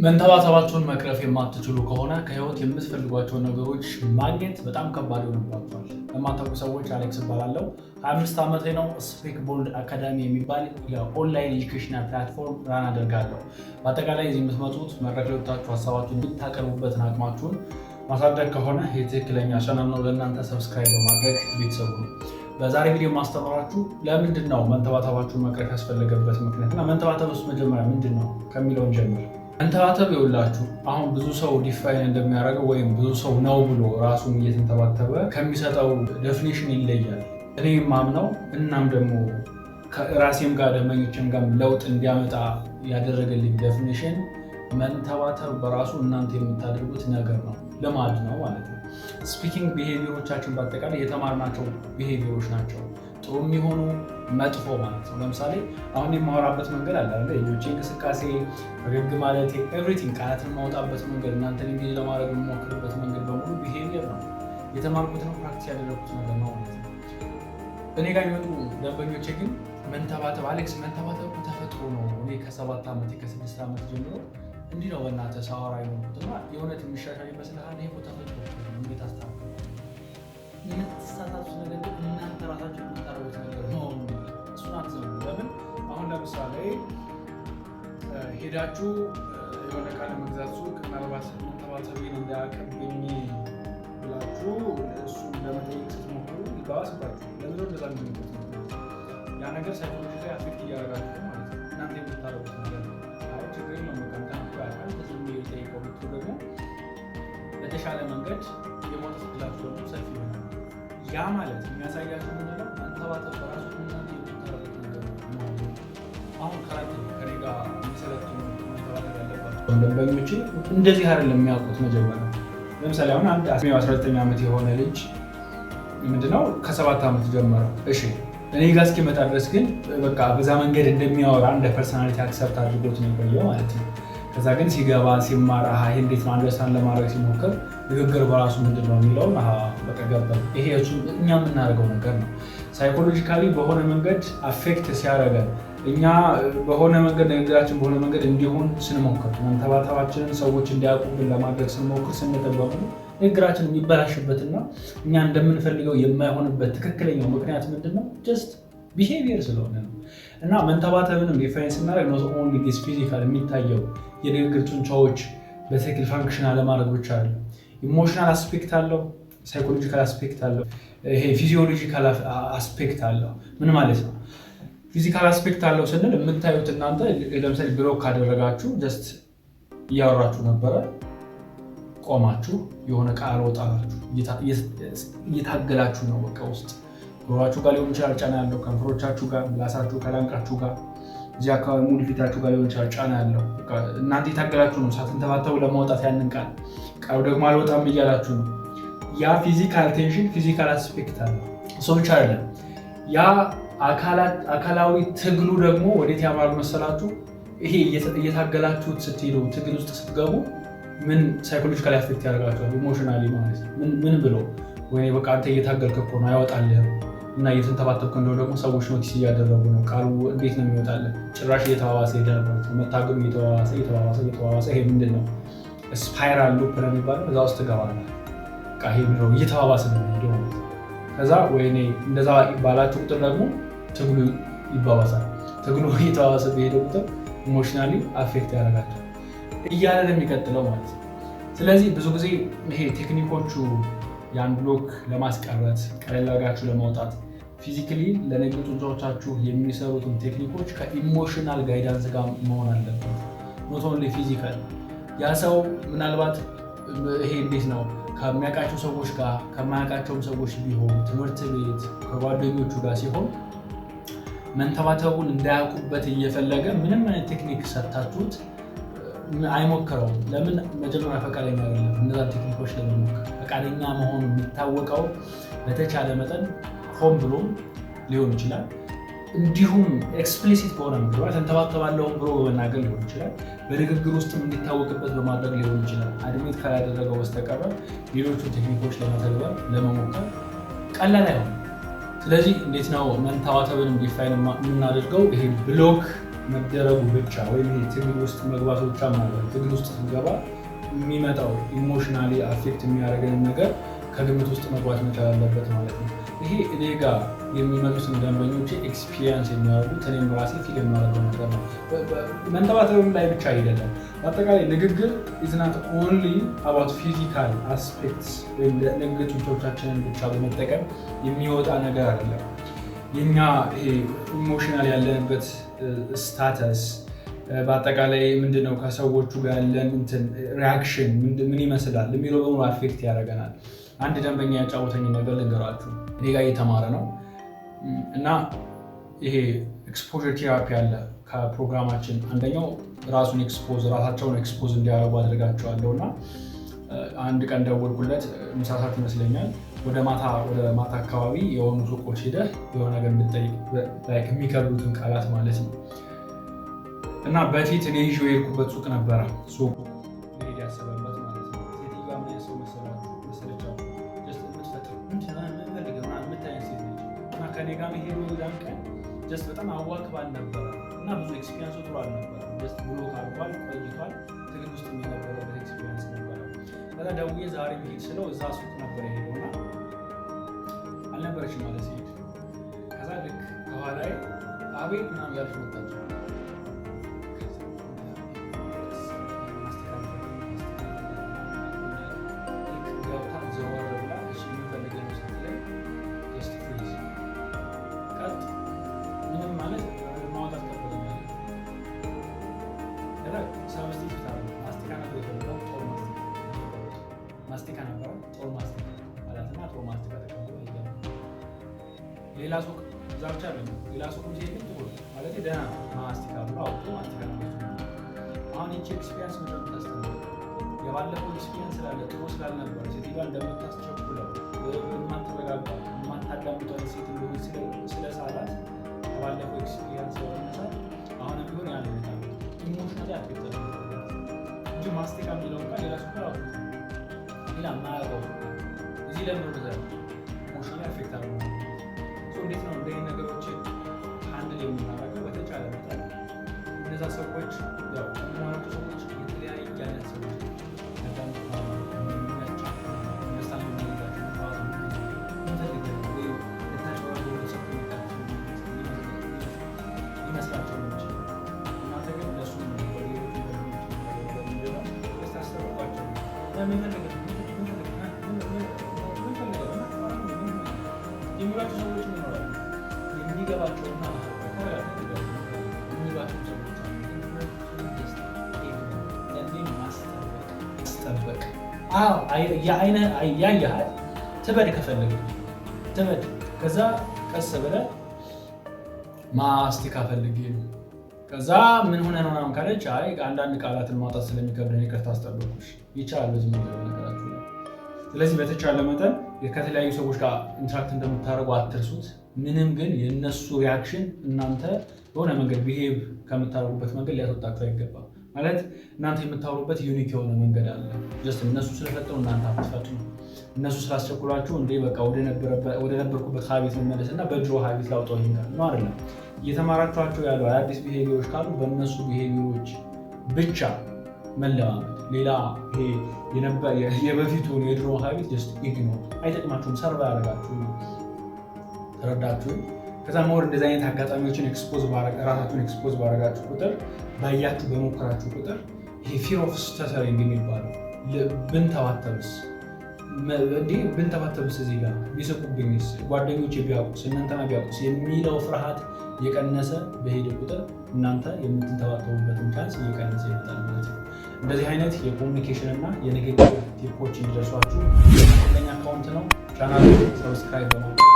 መንተባተባችሁን መቅረፍ የማትችሉ ከሆነ ከህይወት የምትፈልጓቸውን ነገሮች ማግኘት በጣም ከባድ ይሆንባችኋል። ለማታውቁ ሰዎች አሌክስ እባላለሁ። 25 ዓመቴ ነው። Speak Bold Academy የሚባል የ online educational platform run አደርጋለሁ። በአጠቃላይ እዚህ የምትመጡት መድረክ ላይ ወጥታችሁ ሀሳባችሁን የምታቀርቡበትን አቅማችሁን ማሳደግ ከሆነ የትክክለኛ ቻናል ነው ለእናንተ። Subscribe በማድረግ ቤተሰቡ ነው። በዛሬ ቪዲዮ ማስተማራችሁ ለምንድን ነው መንተባተባችሁን መቅረፍ ያስፈለገበት ምክንያት እና መንተባተብ ውስጥ መጀመሪያ ምንድን ነው ከሚለውን ጀምር። መንተባተብ ይኸውላችሁ አሁን ብዙ ሰው define እንደሚያደርገው ወይም ብዙ ሰው ነው ብሎ ራሱን እየተንተባተበ ከሚሰጠው definition ይለያል። እኔ የማምነው እናም ደግሞ ከራሴም ጋር ደንበኞችም ጋር ለውጥ እንዲያመጣ ያደረገልኝ definition መንተባተብ በራሱ እናንተ የምታደርጉት ነገር ነው፣ ልማድ ነው ማለት ነው። Speaking behavior ኦቻችን በአጠቃላይ የተማርናቸው behavior ኦች ናቸው፣ ጥሩ የሚሆኑ መጥፎ ማለት ነው። ለምሳሌ አሁን የማወራበት መንገድ አለ አይደል? የእጆቼ እንቅስቃሴ፣ ፈገግ ማለት፣ everything፣ ቃላትን የማወጣበት መንገድ፣ እናንተን engage ለማድረግ የምሞክርበት መንገድ በሙሉ behavior ነው። የተማርኩት ነው፣ practice ያደረግኩት ነገር ነው ማለት ነው። እኔ ጋር የሚመጡ ደንበኞቼ ግን መንተባተብ፣ አሌክስ መንተባተብ ተፈጥሮ ነው፣ እኔ ከ7 ዓመት ከ6 ዓመት ጀምሮ እንዲህ ነው በእናትህ ሳወራ የኖርኩት እና የእውነት የሚሻሻል ይመስልሃል? ይሄ እኮ ተፈጥሮ፣ እንዴት አስተካክል? የምትሳሳቱት ነገር ግን እናንተ ራሳችሁ የምታደርጉት ነገር ነው። እሱን አትዘንጉ። ለምን አሁን ለምሳሌ ሄዳችሁ የሆነ ዕቃ ለመግዛት ሱቅ ምናልባት መንተባተቤን እንዳያውቅብኝ ብላችሁ እሱን ለመጠየቅ ስትሞክሩ ይባባስባችሁ። ለምንድነው እንደዛ የሚሆንበት ምክንያት? ያ ነገር psychologically affect እያደረጋችሁ ማለት ነው። እናንተ የምታደርጉት ነገር ነው። አይ ችግር የለውም በቃ እንትና እኮ ያውቃል ዝም ብዬ ልጠይቀው ብትሉ ደግሞ በተሻለ መንገድ የመውጣት እድላችሁ ደግሞ ሰፊ ይሆናል። ያ ማለት የሚያሳያችሁ ምንድነው? መንተባተብ በራሱ እናንተ የምታደርጉት ነገር ነው። አሁን current ከኔ ጋር የሚሰለጥኑ መንተባተብ ያለባቸው ደንበኞቼ እንደዚህ አይደለም የሚያውቁት። መጀመሪያ ለምሳሌ አሁን አንድ 19 ዓመት የሆነ ልጅ ምንድነው ከ7 ዓመት ጀመረው። እሺ እኔ ጋር እስኪመጣ ድረስ ግን በቃ በዛ መንገድ እንደሚያወራ እንደ personality accept አድርጎት ነው የቆየው ማለት ነው። ከዛ ግን ሲገባ ሲማር ይሄ እንዴት ነው understand ለማድረግ ሲሞክር ንግግር በራሱ ምንድን ነው የሚለውን በቃ ገባኝ። ይሄ እኛ የምናደርገው ነገር ነው። Psychologically በሆነ መንገድ affect ሲያደርገን፣ እኛ በሆነ መንገድ ንግግራችን በሆነ መንገድ እንዲሆን ስንሞክር፣ መንተባተባችንን ሰዎች እንዲያውቁብን ለማድረግ ስንሞክር ስንጠበቁ ንግግራችን የሚበላሽበትና እኛ እንደምንፈልገው የማይሆንበት ትክክለኛው ምክንያት ምንድን ነው? Just behavior ስለሆነ ነው። እና መንተባተብንም define ስናደርግ not only this physical የሚታየው የንግግር ጡንቻዎች በትክክል function አለማድረግ ብቻ አለ። Emotional aspect አለው፣ psychological aspect አለው፣ ይሄ physiological aspect አለው። ምን ማለት ነው? Physical aspect አለው ስንል የምታዩት እናንተ ለምሳሌ block ካደረጋችሁ just እያወራችሁ ነበረ፣ ቆማችሁ የሆነ ቃል ወጣላችሁ፣ እየታገላችሁ ነው። በቃ ውስጥ ጉሮሯችሁ ጋር ሊሆን ይችላል ጫና ያለው፣ ከንፈሮቻችሁ ጋር፣ ምላሳችሁ ከላንቃችሁ ጋር፣ እዚህ አካባቢ ሙሉ ፊታችሁ ጋር ሊሆን ይችላል ጫና ያለው። እናንተ የታገላችሁ ነው ሳትንተባተቡ ለማውጣት ያንን ቃል፣ ቃሉ ደግሞ አልወጣም እያላችሁ ነው። ያ physical tension physical aspect አለው። እሱ ብቻ አይደለም፣ ያ አካላዊ ትግሉ ደግሞ ወዴት ያምራል መሰላችሁ? ይሄ እየታገላችሁት ስትሄዱ ትግል ውስጥ ስትገቡ ምን psychologically affect ያደርጋችኋል? Emotionally ማለት ነው። ምን ብሎ ወይ በቃ አንተ እየታገልክ እኮ ነው አይወጣልህም እና እየተንተባተብክ እንደሆነ ደግሞ ሰዎች notice እያደረጉ ነው። ቃሉ እንዴት ነው የሚወጣልህ? ጭራሽ እየተባባሰ ሄዳል ማለት ነው። መታገሉ እየተባባሰ እየተባባሰ እየተባባሰ ይሄ ምንድን ነው spiral loop ነው የሚባለው። እዛ ውስጥ ትገባለህ። በቃ ይሄ ምንድን ነው እየተባባሰ ነው የሚሄደው ማለት ነው። ከዛ ወይኔ እንደዛ ባላችሁ ቁጥር ደግሞ ትግሉ ይባባሳል። ትግሉ እየተባባሰ በሄደ ቁጥር emotionally affect ያደርጋቸዋል እያለ ነው የሚቀጥለው ማለት ነው። ስለዚህ ብዙ ጊዜ ይሄ technique ኦቹ ያን block ለማስቀረት፣ ቀለል አድርጋችሁ ለማውጣት physically ለንግግር ጡንቻዎቻችሁ የሚሰሩትን technique ኦች ከ emotional guidance ጋር መሆን አለበት። Not only physical። ያ ሰው ምናልባት ይሄ እንዴት ነው ከሚያውቃቸው ሰዎች ጋር ከማያውቃቸውም ሰዎች ቢሆን ትምህርት ቤት ከጓደኞቹ ጋር ሲሆን መንተባተቡን እንዳያውቁበት እየፈለገ ምንም አይነት technique ሰታችሁት አይሞክረውም። ለምን? መጀመሪያ ፈቃደኛ አይደለም እነዛን technique ኦች ለመሞከር። ፈቃደኛ መሆኑ የሚታወቀው በተቻለ መጠን ሆን ብሎ ሊሆን ይችላል፣ እንዲሁም explicit በሆነ መንገድ ተንተባተባለሁም ብሎ በመናገር ሊሆን ይችላል። በንግግር ውስጥም እንዲታወቅበት በማድረግ ሊሆን ይችላል። Admit ካላደረገው በስተቀረ ሌሎቹ technique ኦች ለመተግበር ለመሞከር ቀላል አይሆንም። ስለዚህ እንዴት ነው መንተባተብንም define የምናደርገው? ይሄ block መደረጉ ብቻ ወይም ይሄ ትግል ውስጥ መግባቱ ብቻ ማለት ነው። ትግል ውስጥ ስንገባ የሚመጣው emotionally affect የሚያደርገንን ነገር ከግምት ውስጥ መግባት መቻል አለበት ማለት ነው። ይሄ እኔ ጋር የሚመጡትን ደንበኞቼ experience የሚያደርጉት፣ እኔም ራሴ feel የማደርገው ነገር ነው። መንተባተብም ላይ ብቻ አይደለም። በአጠቃላይ ንግግር is not only about physical aspects ወይም ንግግር ጡንቻዎቻችንን ብቻ በመጠቀም የሚወጣ ነገር አይደለም። የኛ ይሄ emotional ያለንበት status፣ በአጠቃላይ ምንድነው፣ ከሰዎቹ ጋር ያለን እንትን reaction ምን ይመስላል የሚለው በሙሉ affect ያደርገናል። አንድ ደንበኛ ያጫወተኝ ነገር ልንገራችሁ። እኔ ጋር እየተማረ ነው እና ይሄ exposure therapy አለ። ከፕሮግራማችን አንደኛው ራሱን expose ራሳቸውን expose እንዲያደርጉ አድርጋቸዋለሁ። እና አንድ ቀን ደወልኩለት፣ ምሳ ሰዓት ይመስለኛል፣ ወደ ማታ አካባቢ የሆኑ ሱቆች ሄደህ የሆነ ነገር እንድጠይቅ፣ የሚከብዱትን ቃላት ማለት ነው። እና በፊት እኔ ይዤው የሄድኩበት ሱቅ ነበረ፣ ሱቁ ሊሄድ ያሰበበት ማለት ነው። ሴትዮዋ ምን አይነት ሰው መሰለቻችሁ? Just የምትፈጥር የምታይ ሴት ነች። እና ከኔ ጋር መሄዱ ያን ቀን just በጣም አዋክባል ነበረ እና ብዙ experience ኡ ጥሩ አልነበረ። Just block አድርጓል፣ ቆይቷል። ትግል ውስጥ የነበረበት experience ነበረ። ከዛ ደውዬ ዛሬ መሄድ ስለው እዛ ሱቅ ነበር የሄደው እና አልነበረችም ማለት ሲሄድ፣ ከዛ ልክ ከኋላዬ አቤት ምናምን ያለች መጣች። ገብታ ዘወር ብላ እሺ የምፈልገው ነው ስትለኝ just freeze፣ ቀጥ፣ ምንም ማለት ማውጣት ከበደኛል። ከዛ substitute አደረገ። ማስቲካ ነበር የፈለገው፣ ጦር ማስቲካ፣ ማስቲካ ነበረ፣ ጦር ማስቲካ አላትና ጦር ማስቲካ ተቀብሎ ሄደ። ሌላ ሱቅ፣ እዛ ብቻ አይደለም፣ ሌላ ሱቅም ሲሄድ ግን ጥሩ ማለት ደህና ማስቲካ ብሎ አውጥቶ ማስቲካ ነበር። አሁን ይቺ experience ምንድን ነው የምታስተምረው? የባለፈው experience ስላለ፣ ጥሩ ስላልነበረ፣ ሴትዮዋ እንደምታስቸኩለው፣ የማትረጋጋ፣ የማታዳምጠው አይነት ሴት እንደሆነ ስለሳላት፣ ከባለፈው experience በመነሳት አሁንም ቢሆን ያን ይመጣል emotionally affect እንጂ ማስቲካ የሚለውን ቃል ሌላ ሱቅ አውጥቶ ሌላ የማያውቀው እዚህ ለምን ወደዛ emotionally affect አድርጎ። እንዴት ነው እንደዚህ ነገሮችን handle የምናደርገው? በተቻለ መጠን እነዛ ሰዎች፣ ያው የምናወራቸው ሰዎች የተለያየ አይነት ሰዎች፣ የሚያጫ understand የሚያደርጋቸው ምንፈልገው ልታጭበረብሩ ሰው ሊመስላቸው ይችላል። እናንተ ግን እነሱ ታስታውቋቸው ምንፈልገው የሚሏቸው ሰዎች ይኖራሉ። የሚገባቸውና የሚሏቸው ሰዎች ማስጠበቅ ያያሃል። ትበድ ከፈለገች ትበድ። ከዛ ቀስ ብለህ ማስቲካ ፈልጌ ነው። ከዛ ምን ሆነ ነው ምናምን ካለች፣ አይ አንዳንድ ቃላትን ማውጣት ስለሚከብደን ይቅርታ አስጠበቅኩሽ። ይቻላል በዚህ መንገድ በነገራችሁ ላይ። ስለዚህ በተቻለ መጠን ከተለያዩ ሰዎች ጋር interact እንደምታደርጉ አትርሱት። ምንም ግን የእነሱ reaction እናንተ በሆነ መንገድ behave ከምታደርጉበት መንገድ ሊያስወጣችሁ አይገባም። ማለት እናንተ የምታወሩበት unique የሆነ መንገድ አለ። Just እነሱ ስለፈጠኑ እናንተ አትፈጥኑ። እነሱ ስላስቸኩላችሁ እንዴ በቃ ወደ ነበርኩበት habit ልመለስ እና በድሮ habit ላውጣው ይሄን ነው አይደለም። እየተማራችኋቸው ያሉ አዳዲስ behavior ኦች ካሉ በእነሱ behavior ኦች ብቻ መለማመድ። ሌላ ይሄ የበፊቱን የድሮ habit just ignore፣ አይጠቅማችሁም፣ serve አያደርጋችሁ። ተረዳችሁ? ከዛ more እንደዚህ አይነት አጋጣሚዎችን expose ራሳችሁን expose ባረጋችሁ ቁጥር፣ ባያችሁ በሞከራችሁ ቁጥር፣ ይሄ fear of stuttering የሚባለው፣ ብንተባተብስ፣ እንዲህ ብንተባተብስ፣ እዚህ ጋር ቢስቁብኝስ፣ ጓደኞች ቢያውቁስ፣ እናንተና ቢያውቁስ የሚለው ፍርሃት እየቀነሰ በሄደ ቁጥር እናንተ የምትንተባተቡበትን chance እየቀነሰ ይመጣል ማለት ነው። እንደዚህ አይነት የ communication እና የንግግር tip ኦች እንዲደርሷችሁ ትክክለኛ account ነው። ቻናሉ subscribe በማድረግ